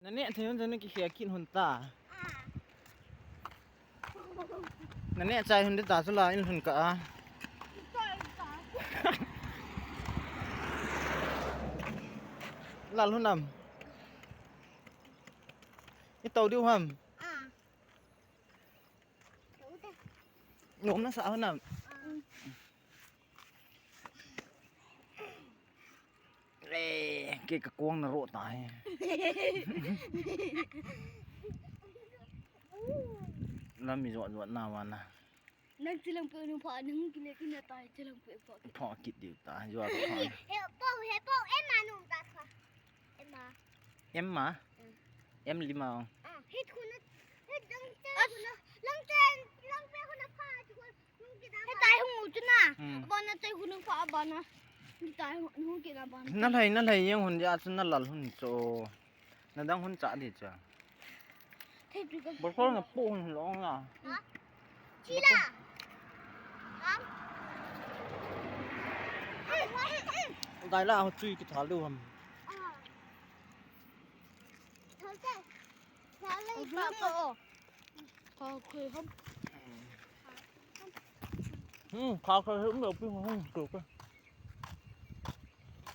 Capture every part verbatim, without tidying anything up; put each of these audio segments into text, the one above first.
Nani thai hwn jani ki khia kin hwn ta. Nani chai hwn de ta chula in hwn ka. Lal hwn am. I tau diu ham. Nom na sa hwn am. Eh, ke ka kuang na ro ta he. Lam mi zuat zuat na wana. Nang chilang pe nung pha nung kile kina tai chilang pe pha. Pha kit diu ta zuat pha. He po he po Emma nung ta kha. Emma. Emma. Mm. Em lima. Ah, hit khuna. Hit dong te khuna. Long te long pe khuna pha. He tai hung utu na. Hmm. Abana tai hung pa abana. He tai hung ke na abana. Na lai na lai yang hwn ya na lal hwn cho. Na dang hwn cha di cha. Thai tu ka. Bor kor na pu hwn long na. Ha? Chila. Ha? Dai la ho chui ki thal du ham. Ah. Thal te. Thal le. Thal le. Hmm, kha kha hum lo pi hum tu ka.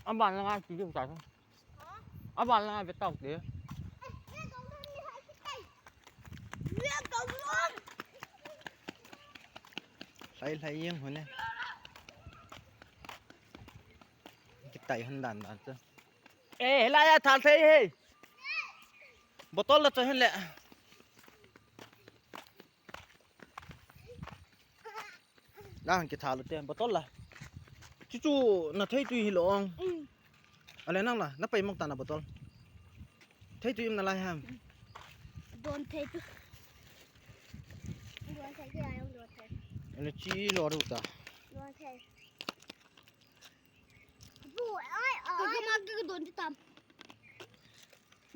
Aban la ngai ti ta. Aban la ngai betok de. Lai lai yang hone. Kitai hon dan dan tu. Eh, la ya thal thai he. Botol la choi hen le. La hang ke thalo te botol la. Chuchu na thai tui hilo ong. Mm. Ale nang la na pai mok ta na botol. Thai tui im na lai ham. Don thai tu. Don thai tu ayong don thai. Ale chi lo ru ta. Don thai. Bu ai ai. Ka ma ka don tam.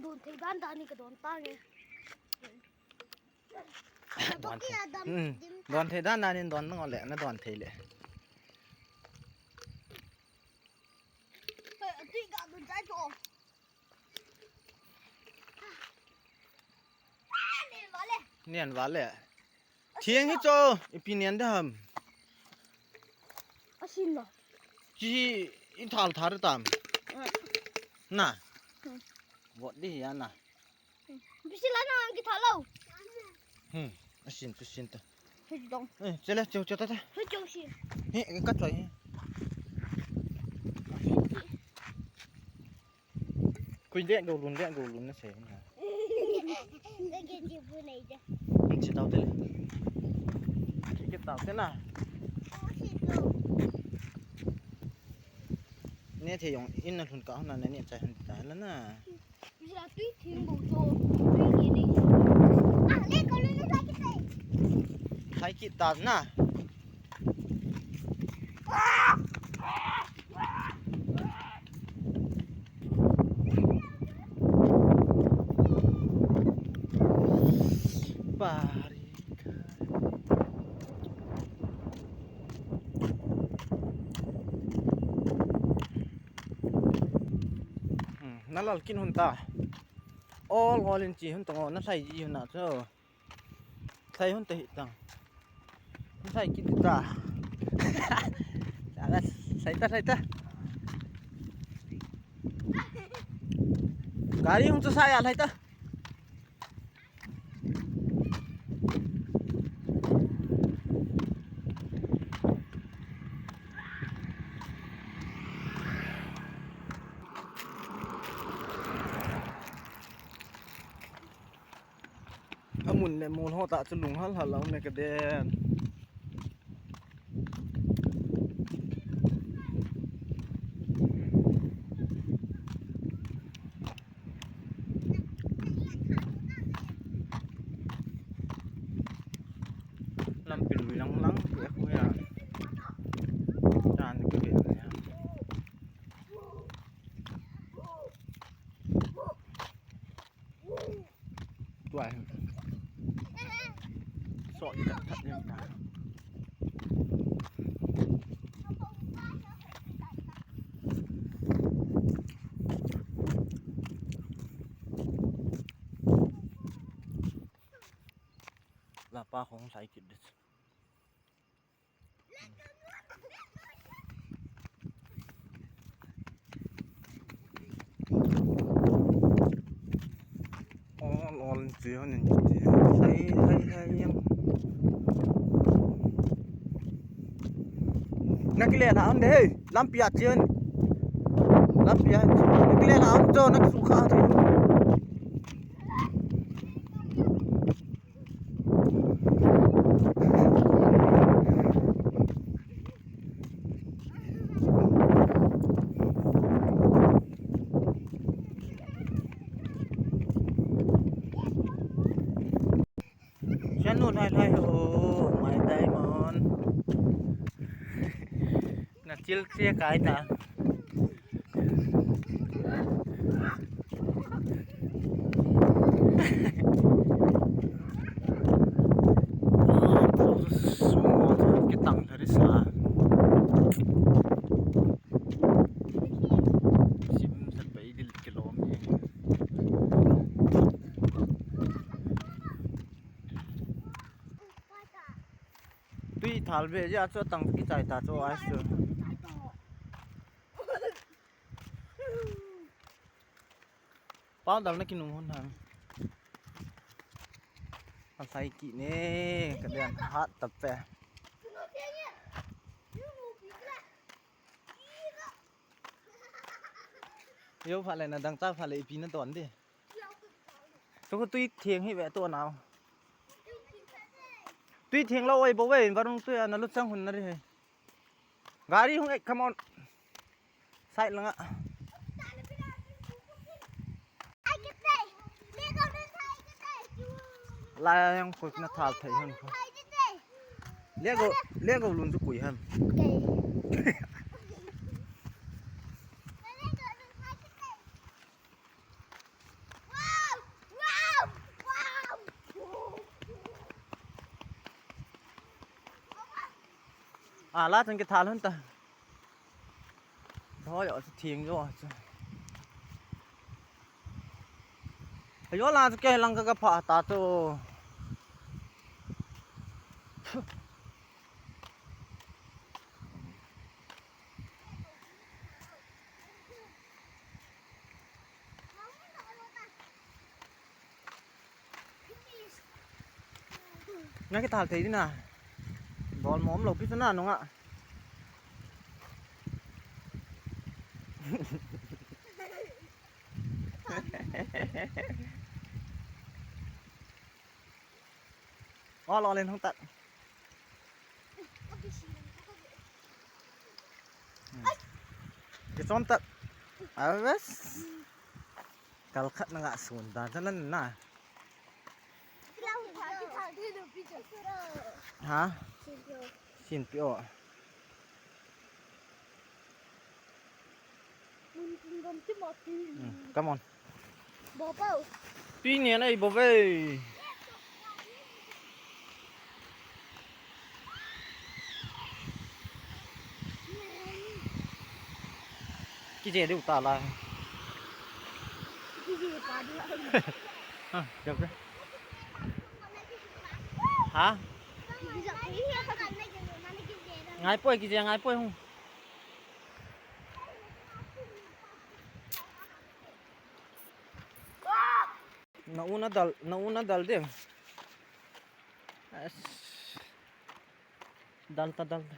Don thai dan dan ni ka don ta ni. Don thei, hmm, don thei dan dan in don ngole na don thei le. Nian vale. Thiang hi cho, ipi nian de ham. Asin lo. Chi i thal thar tam. Na. Hmm. Vot di ya na. Bisi la na ang ki thalo. Hmm, asin tu sin ta. Hei dong. Eh, chele chau chau ta ta. Hei chau si. He, ka choi he. Kui de go lun de go lun na se na. Ke ji bu nei de. Che tau te le. Ke tau te na. Oh, si to. Ne the yong in na lun ka na ne chai han ta la na. Bisa tui thim bo cho. Tui ni ni. Ah, le ko le le sai ki tai. Sai ki ta na. Bari kai. Hmm, na lal kin hun ta. Ol ol in chi hun tongo, na thlai ji hun na cho. Thlai hun te hi tang. Thlai kin ta. Sala, sai ta, sai ta. Gari hung cho sa ya, thlai ta. Amun le mol ho ta chulung hal hal ne ka den. Lam pil bilang lang ya ku ya. Dan ku ya. Tuai. Sot kat kat yang ta. Apa kong sai kit dis. Ol ol chi hon ni chi. Sai sai sai yang. Nakile na on de hey. Lampia chi hon. Lampia. Nakile na on jo nak sukha chi. Siya no, lai, lai, oh, my diamond. Na chill siya kai ta. Kitang thari sa. Sim sa pai dil kilom ye. Twi thal be ja cho tang ki chai ta cho ai su. Pau dal na ki nung hon hang. Asai ki ne ka den hat tap pe. Yo phale na dang cha phale ipi na ton de. Toko twi theng hi be to nao. Twi theng lo oi bo be barung twi ana lut sang hun na re he. Gari hung ek, come on. Side langa. Layang koi kena thal thai han. Lego, lego lun tu kui han. Ah, la tang ke thal hun ta. Thoi o thing yo. Yo la ke lang ka pha ta to. Na ke thal thei di na. Dol mom lo pi na nunga. Ol ol in hung tak. Kichom tak. Abes. Kal khat na nga sun da jalan na. Ha? Sin pi o. Hmm, come on. Twi ni anai bo bai. Kije de utala. Ha, jok de. Ha? Ngai poi kije ngai poi hung. Na una dal, na una dal de. As. Dal ta, dal ta.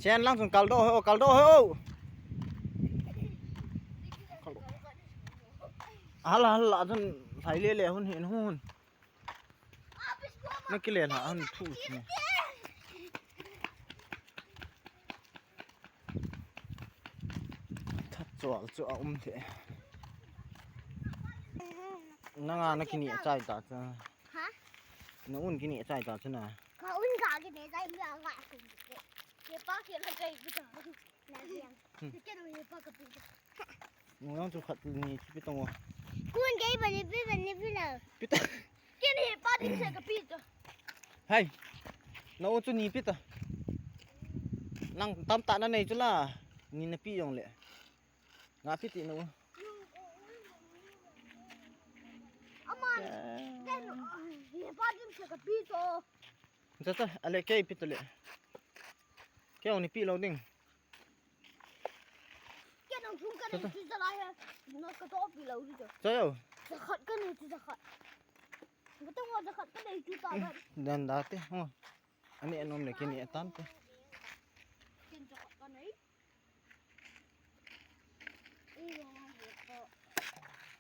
Chen lang sung kaldo ho, kaldo ho. Hal hal la jun phai le le hun hin hun. Na kile na an thu chi. That chual chu a um the. Na nga na kini chai ta cha. Ha? Na un kini chai ta cha na. Ka un ka kini chai mi a nga ku. Ke pa ke la chai ku ta. Na yang. Ke no ye pa ka pi. Nung yang chu khat ni chu pi tongo. Kun ke ba ni pi ba ni pi la. Pi ta. Kini pa din sa ka pi to. Hai. Na o chu ni pi ta. Nang tam ta na nei chu la. Ni na pi yong le. Nga piti no. Aman. Ken, eh, pa din sa ka pito. Jata, ale ke pito le. Ke oni pi lo ding. Ken ang thung ka. Jata. Ni tu jala ya. No ka to pi lo ri jo. Jayo. Jakhat ka ni tu jakhat. Betul mo jakhat ka ni tu ta. Dan date. Oh. Ani anom le kini atan te.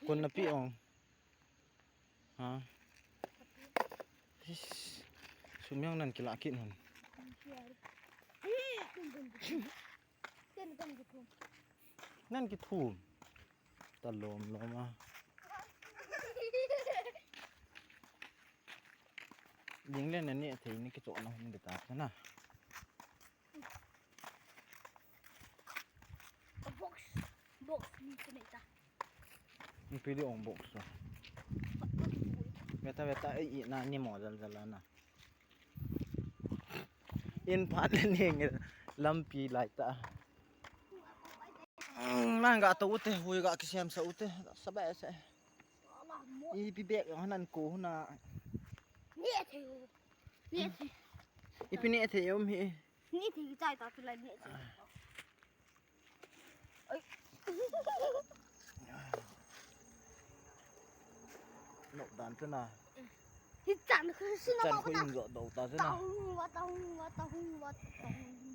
Kun na pi ong. Ha. Is. Sumyang nan kila kit hon. Nan ki thum. Ta lom lom a. Ding le na ne thei ni ki chok na hon de ta na. Box, box ni kene ta. Ni pili ong box so. Beta beta ei i na ni mo jal jal na. In phat ni nge lampi lai ta. Nang ga to ute hui ga kisem sa ute sabai sa. I pi bek hanan ko huna. Ni the. Ni the. I pi ni the yom hi. Ni the chai ta tu lai ni the. Nok dan tu na. Hi chan khu sina. Chan ma khu ta. Im jo do ta tu na. Ta hu wa ta hu wa ta hu wa ta hu.